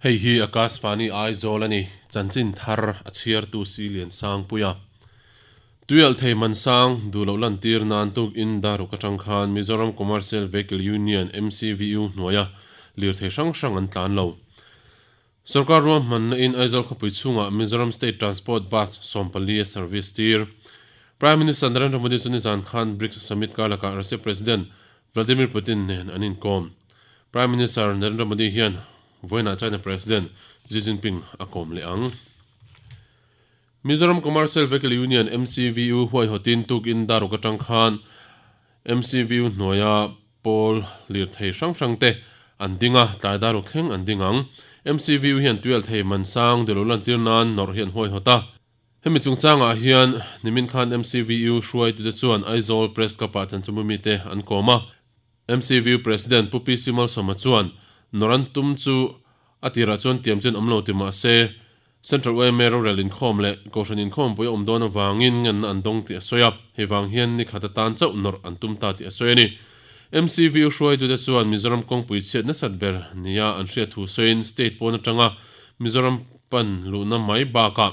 Hei hi Akashvani Aizawl a ni, chanchin thar a chhiartu si Liansangpuia. Tuialhthei Mansang duh loh lantir nan tukin Daruk atang khan Mizoram Commercial Vehicle Union, MCVU, hnuaia lirthei hrang hrang an tlan lo. Sorkar ruahmanna in Aizawl khawpui chhungah Mizoram State Transport Bus 14 a service tir. Prime Minister Narendra Modi chu nizan khan BRICS Summit kar lakah Russia President Vladimir Putin nen an inkawm. Prime Minister Narendra Modi hian vawiinah China President Xi Jinping a kawm leh ang. Mizoram Commercial Vehicle Union, MCVU, huaihawtin tukin Daruk atang khan MCVU hnuaia pawl lirthei hrang hrang te an ding a, tlai Daruk thleng an ding ang. MCVU hian tuialthei man sang dilo lantir nan nawrh hi an huaihawt a. Hemi chungchangah hian nimin khan MCVU hruaitute chuan Aizawl Press Club-ah chanchunbu mite an kawm a. MCVU President Pu PC Malsawma chuan nawrh an tum chu a tirah chuan tiam chen awm lo ti mah se, Central yma rorel inkhawm leh Kohhran inkhawmpui a awm dawn avangin ngenna an dawng tih a sawi a, hei vang hian ni khat atan chauh nawrh an tum ta tih a sawi a ni. MCVU hruaitute chuan Mizoram kawngpui chhiat nasat ber nia an hriat thu sawiin state pawn atanga Mizoram pan luhna mai bakah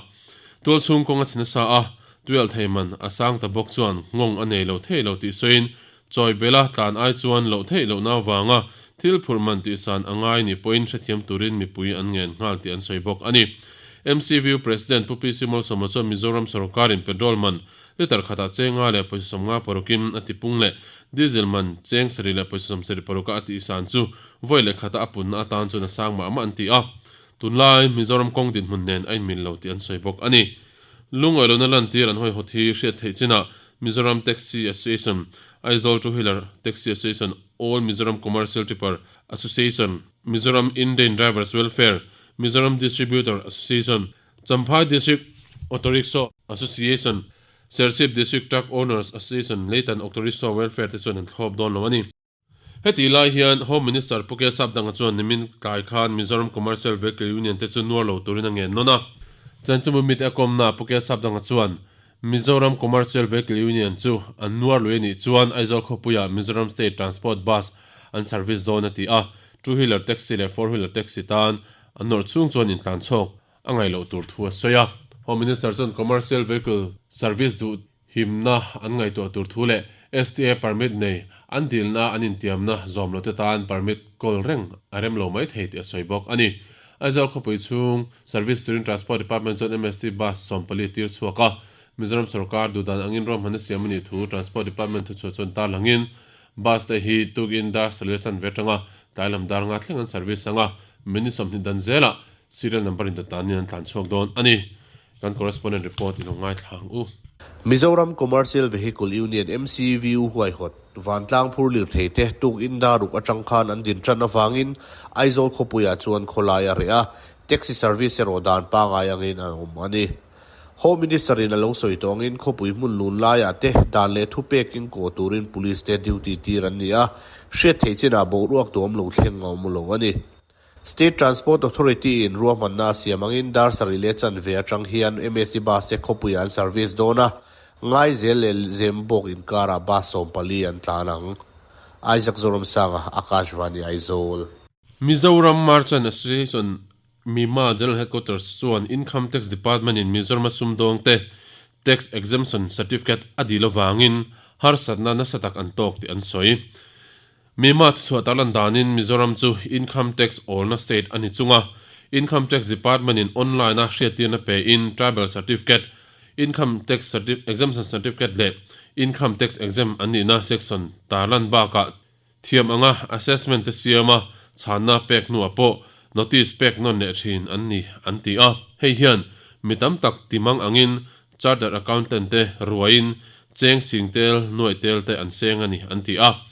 tualchhung kawng a chhe nasa a, tuialhthei man a sang ta bawk chuan nghawng a nei lo thei lo tih sawiin Chawi bela tlan ai chuan loh theih lohna avanga thil phurh man tihsan a ngai ni pawhin hrethiam turin mipui an ngen nghal tih an sawi bawk a ni. MCVU President Pu PC Malsawma chuan Mizoram sawrkarin petrol man litre khatah cheng nga leh pawisa sawmnga parukin a tipung leh diesel man cheng sarih leh pawisa sawmsarih paruka a tihsan chu vawi leh khata a punna atan chuan a sang mah mah an ti a. Tunlai Mizoram kawng dinhmun nen a inmil lo tih an sawi bawk a ni. Lungawilohna lantir an hawihawt hi hriat theih chinah Mizoram Taxi Association, Aizawl Two Wheeler Taxi Association, All Mizoram Commercial Tipper Association, Mizoram Indane Drivers Welfare, Mizoram Distributor Association, Champhai District Auto Rickshaw Association, Serchhip District Truck Owners Association, Leitan Auto Rickshaw Welfare te chuan an thlawp dawn lo a ni. Hetih lai hian Home Minister Pu K Sapdanga chuan nimin tlai khan Mizoram Commercial Vehicle Union te chu nuar lo turin a ngen nawn a. Chanchimui mite a kawmna Pu K Sapdanga chuan Mizoram Commercial Vehicle Union chu an nuar lui a nih chuan Aizawl khawpuiah Mizoram State Transport Bus an service dawn a ti a, two wheeler taxi leh four wheeler taxi tan an nawrh chhung chuan intlan chhawk a ngaih loh tur thu a sawi a. Home Minister chuan Commercial Vehicle service duh Himna an ngaihtuah tur thu leh STA permit nei an dilna an intiamna zawm lote tan permit kawl reng a rem lo mai thei tih a sawi bawk a ni. Aizawl khawpui chhung Service turin Transport Department chuan MST bus 14 a tir chhuak a, Mizoram sorkar duhdan angin ruahmanna siam a nih thu Transport Department thuchhuah chuan tarlangin bus te hi tukin dar sarih chanve atanga tlai lam dar nga thleng an service anga minute 20 dan zelah serial number in dawt an tlan chhuak dawn a ni. Kan correspondent report i lo ngaithla ang u. Mizoram Commercial Vehicle Union, MCVU, huaihawt, Vantlang phur lirthei te tuk in daruk atang khan an din tan avangin Aizawl khawpuiah chuan khawlai a reh a, taxi service erawh dan pangai angin a awm a ni. Home Minister in a lo sawi tawh angin khawpui hmun lun laiah te dan leh thupek in kawh turin police te duty tir an ni a, hriat theih chinah boruak tuam lo thleng a awm lo a ni. State Transport Authority in ruahmanna a siam angin dar sarih leh chanve atang hian MSC bus te khawpuiah an service dawn a, Ngaizel leh Zembawk inkarah bus 14 an tlan ang. Isaac Zoramsanga, Akashvani Aizawl. Mizoram Merchant Association, MIMA, General Headquarters chuan Income Tax Department in Mizorama sumdawngte Tax Exemption Certificate a dil avangin harsatna nasa tak an tawk tih an sawi. Myanmar thuchhuah tarlan danin Mizoram chu Income Tax awlna state a ni chung a, Income Tax Department in online a hriattirna pe in Tribal Certificate, Income Tax Exemption Certificate leh Income Tax Exempt an nihna section tarlan bakah thiam anga assessment te siama chhanna pek hnuah pawh notice pek nawn leh thin an ni an ti a. Hei hian mi tam tak timang angin Chartered Accountant te ruaiin cheng sing tel, nuaih tel te an seng a ni, an ti a.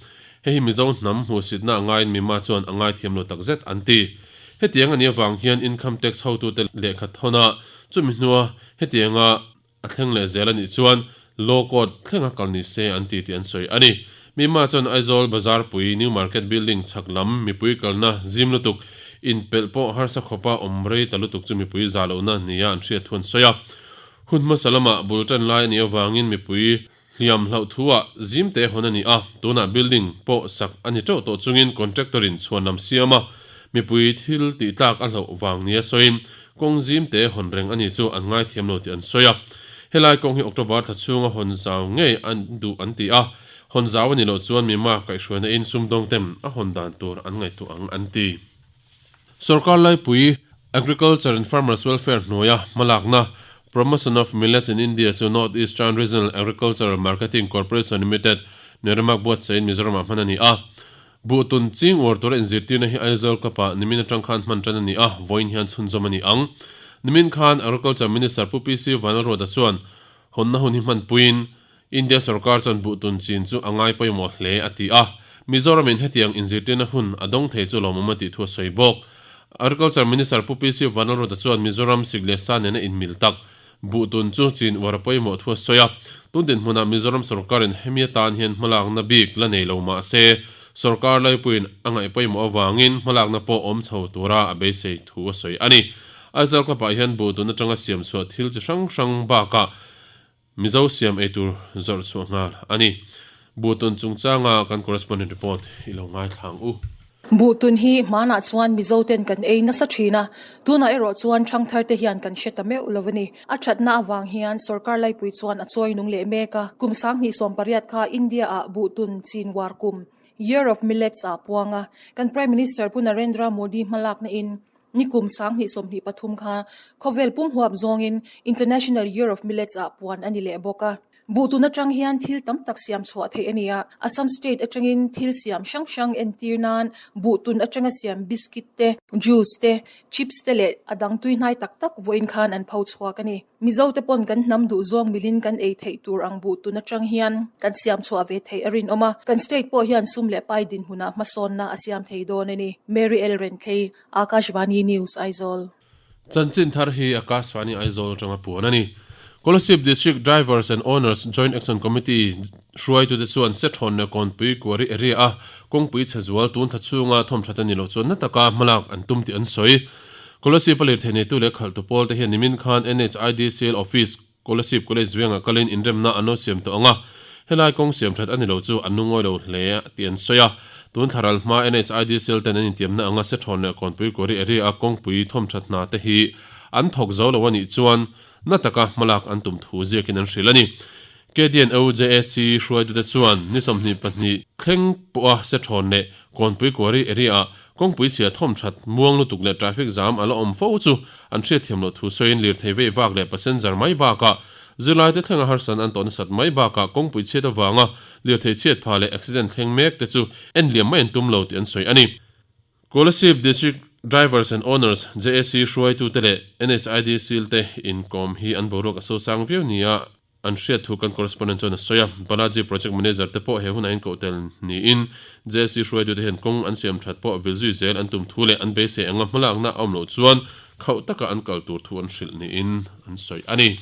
Hei hi Mizo hnam hmuhsitna a ngaiin Mima chuan a ngaithiam lo takzet, an ti. Hetiang a nih avang hian Income Tax hotute lehkha thawn a, chumi hnua hetianga a thleng leh zel a nih chuan Law Court thlenga kal ni se an ti tih an sawi a ni. Mima chuan Aizawl Bazar pui New Market Building chhak lam mipui kalna zim lutuk inpelh pawh harsa khawpa awm rei ta lutuk chu mipui zah lohna nia an hriat thu an sawi a. Hun hmasa lamah bul tan lai a nih avangin mipui. Hliam hlauh thu-ah zim te hawn a ni a, tunah building pawh sak a ni teuh tawh chungin contractor-in chhuan lam siam a, mipui thil tih tlak a hlauh vang nia sawiin kawng zim te hawn reng a ni chu an ngaithiam lo tih an sawi a. Helai kawng hi October thla chhunga hawn zau ngei an duh an ti a, hawn zau a nih loh chuan mima kaihhruaina in sumdawng tem a hawn dan tur an ngaihtuah ang an ti. Sorkar laipui Agriculture and Farmers Welfare hnuaia hmalakna Promotion of Millets in India chu North Eastern Regional Agricultural Marketing Corporation Limited Nerimak buatsaihin Mizoramah hman a ni a. Buhtun ching uar tura inzirtirna hi Aizawl Club-ah nimin atang khan hman tan a ni a, vawiin hian chhunzawm a ni ang. Nimin khan Agriculture Minister Pu PC Vanlalruata chuan hawnna hun hi hmanpuiin India sorkar chuan buhtun chin chu a ngai pawimawh hle a ti a, Mizoramin hetiang inzirtirna hun a dawng thei chu lawmawm a tih thu a sawi bawk. Agriculture Minister Pu PC Vanlalruata chuan Mizoram sik leh sa nena inmil tak buhtun chu chin uar a pawimawh thu a sawi a, tun dinhmunah Mizoram sorkarin hemi atan hian hmalakna bik la nei lo mah se sorkar laipuiin a ngaih pawimawh avangin hmalakna pawh awm chho tura a beisei thu a sawi a ni. Aizawl Club-ah hian buhtun atanga siam chhuah thil chi hrang hrang bakah Mizo siam eitur zawrh chhuah nghal a ni. Buhtun chungchanga kan correspondent report i lo ngaithla ang u. Buhtun hi hmanah chuan Mizo ten kan ei nasa thin a, tunah erawh chuan thangthar te hian kan hre ta meuh lo a ni. A thatna avang hian sorkar laipui chuan a chawi nung leh mek a, kum 2018 kha India ah buhtun chin uar kum, Year of Millets, ah puang a, kan Prime Minister Pu Narendra Modi hmalakna in Nikum 2023 kha khawvel pum huap zawngin International Year of Millets ah puan a ni leh bawk a. Buhtun atang hian thil tam tak siam chhuah theih a ni a, Assam state atangin thil siam hrang hrang entir nan buhtun atanga siam biscuit te, juice te, chips te leh a dang tuihnai tak tak vawiin khan an pho chhuak a ni. Mizo te pawn kan hnam duh zawng milin kan ei theih tur ang buhtun atang hian kan siam chhuah ve theih a rinawm a, kan state pawh hian sum leh pai dinhmunah hmasawnna a siam thei dawn a ni. Mary L. Renthei, Akashvani News, Aizawl. Chanchin thar hi Akashvani Aizawl atanga puan a ni. Kolasib District Drivers and Owners Joint Action Committee hruaitute chuan Sethawn leh Kawnpui Quarry area a kawngpui chhe zual tun thla chhunga thawmthat a ni loh chuan na taka hmalak an tum tih an sawi. Kolasib a lirthei neitu leh khalhtu pawl te hian nimin khan NHIDCL Office Kolasib College vengah kalin inremna an lo siam tawh ang a, helai kawng siam that a ni lo chu an lungawi lo hle tih an sawi a. Tun thlaral hma NHIDCL ten an intiamna anga Sethawn leh Kawnpui Quarry area a kawngpui thawmthat hna te hi an thawk zo lo a nih chuan na taka hmalak an tum thu ziakin an hrilh a ni. KDNO JAC hruaitute chuan ni 22 thleng pawha Sethawn leh Kawnpui Quarry area ah kawngpui chhia thawmthat muang lutuk leh traffic jam a la awm fo chu an hriatthiam loh thu sawiin lirthei vei vak leh passenger mai bakah zirlaite thlenga harsan an tawh nasat mai bakah kawngpui chhiat avanga lirthei chhiat pha leh accident thleng mek te chu en liam mai an tum lo tih an sawi a ni. Kolasib District Drivers and Owners JAC hruaitute leh NHID Seal te inkawm hi an boruak a sosang viau nia An hriat thu kan correspondent chuan a sawi a, Balaji project manager te pawh he hunah hian koh tel niin JSC hruaitute hian kawng an siam that pawh vil zui zel an tum thu leh an beisei anga hmalakna a awm loh chuan khauh taka an kal tur thu an hrilh niin an sawi a ni.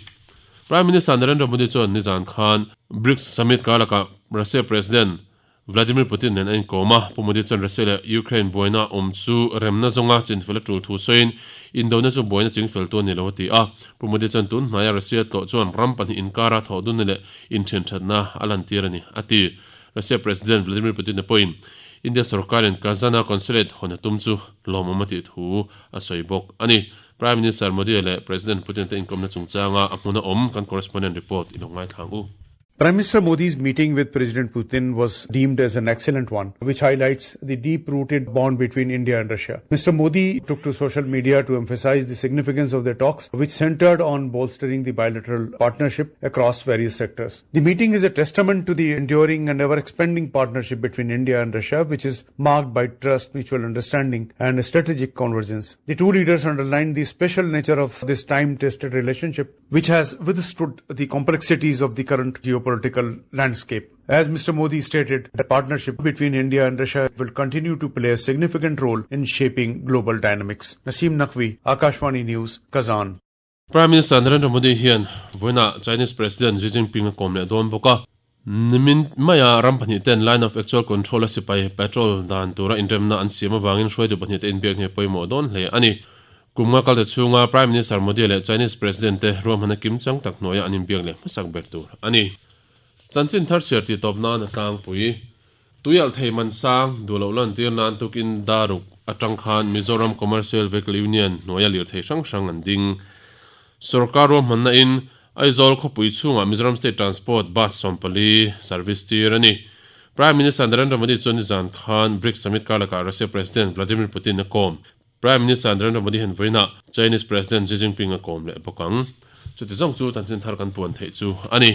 Prime Minister Narendra Modi chuan nizan khan BRICS summit karlakah Russia President Vladimir Putin nen a inkawm a, Pu Modi chuan Russia leh Ukraine buaina awm chu remna zawnga chinfel a tul thu sawiin, indona chu buaina chingfeltu a ni lo a ti a. Pu Modi chuan tun hnaia Russia tlawh chuan ram pahnih inkara thawh dunna leh inthianthatna a lantir a ni, a ti. Russia President Vladimir Putin-a pawhin India sorkarin Kazan-a consulate hawn a tum chu lawmawm a tih thu a sawi bawk a ni. Prime Minister Modi leh President Putin te inkawmna chungchanga a hmuna awm kan correspondent report i lo ngaithla ang u. Prime Minister Modi's meeting with President Putin was deemed as an excellent one, which highlights the deep-rooted bond between India and Russia. Mr. Modi took to social media to emphasize the significance of their talks, which centered on bolstering the bilateral partnership across various sectors. The meeting is a testament to the enduring and ever-expanding partnership between India and Russia, which is marked by trust, mutual understanding, and strategic convergence. The two leaders underlined the special nature of this time-tested relationship which has withstood the complexities of the current geopolitical landscape. As Mr. Modi stated, the partnership between India and Russia will continue to play a significant role in shaping global dynamics. Naseem Naqvi, Akashvani News, Kazan. Prime Minister Narendra Modi hian vawiinah Chinese President Xi Jinping a kawm leh dawn bawk a. Nimin maia ram pahnih ten Line of Actual Control a sipai patrol dan tura inremna an siam avangin hruaitu pahnih te inbiak hne pawimawh dawn hle a ni. Kum nga kalte chhunga Prime Minister Modi leh Chinese President te ruahmanna kim chang tak hnuaia an inbiak leh hmasak ber tur a ni. Chanchin thar chhiar tih tawp nan a tlangpui. Tuialh thei man sang duh loh lantir nan tukin daruk atang khan Mizoram Commercial Vehicle Union hnuaia lirthei hrang hrang an ding. Sorkar ruahmanna in Aizawl khawpui chhungah Mizoram State Transport Bus 14 service tir a ni. Prime Minister Narendra Modi chuan nizan khan BRICS Summit kar lakah Russia President Vladimir Putin a kawm. Prime Minister Narendra Modi hian vawiinah Chinese President Xi Jinping a kawm leh bawk ang. Chuti zawng chu chanchin thar kan puan theih chu a ni.